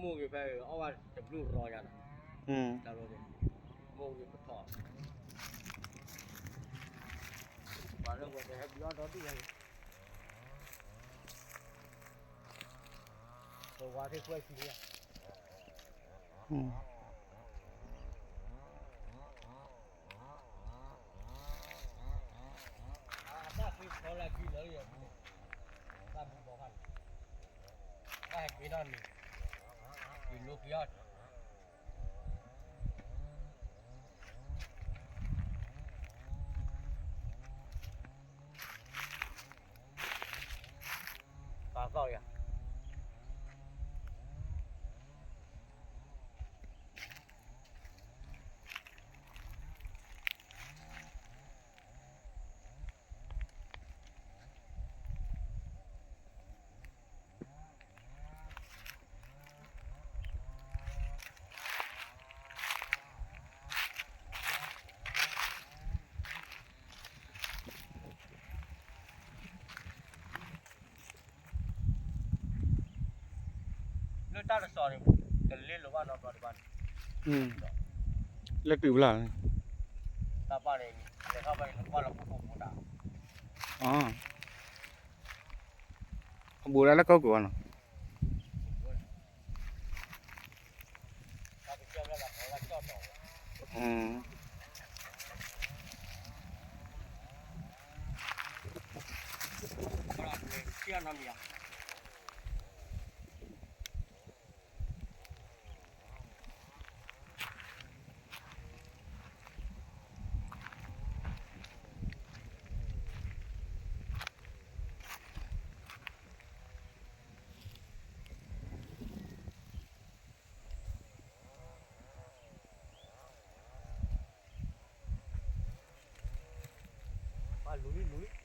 မိၢ်ဂ့ၤဖဲအီၣ်ဘၣ်တဘျုးရီညါနီၤ, တၢ်လီၤန့ၣ်, မိၢ်ဂ့ၤပထီၣ်, ပှၤလၢဝဲတဟဲဘျီဒီဒူၣ်ညါန့ၣ်, ပဝါသ့ၣ်ခွဲးဆံညါ အတၢ်ဃ့ဖီလာ်ကံလၢယၤန့ၣ်, တၢ်မူဘီခါန့ၣ်, တၢ်ဟဲက့ၤထီၣ်န့ၣ်, က့ၤလိက့ၤအီၣ်, ပာ်သီၣ်ယၤ လၢတၢ်တစီၤန့ၣ်, ကလ့လိာ်ဘၣ်နီတဘျီတဘၣ်န့ၣ်, လၢတုၤဖဲလဲၣ်, တၢ်ဘၣ်န့ၣ်, လဲၤထီၣ်ဖဲန့ၣ် နကွၢ်လီၤပူၤပူၤတၢ်, အဘူးဒၣ်လၢကီၢ်ကိးဂၤနီၤ, ပလူၤလံလူၤလံ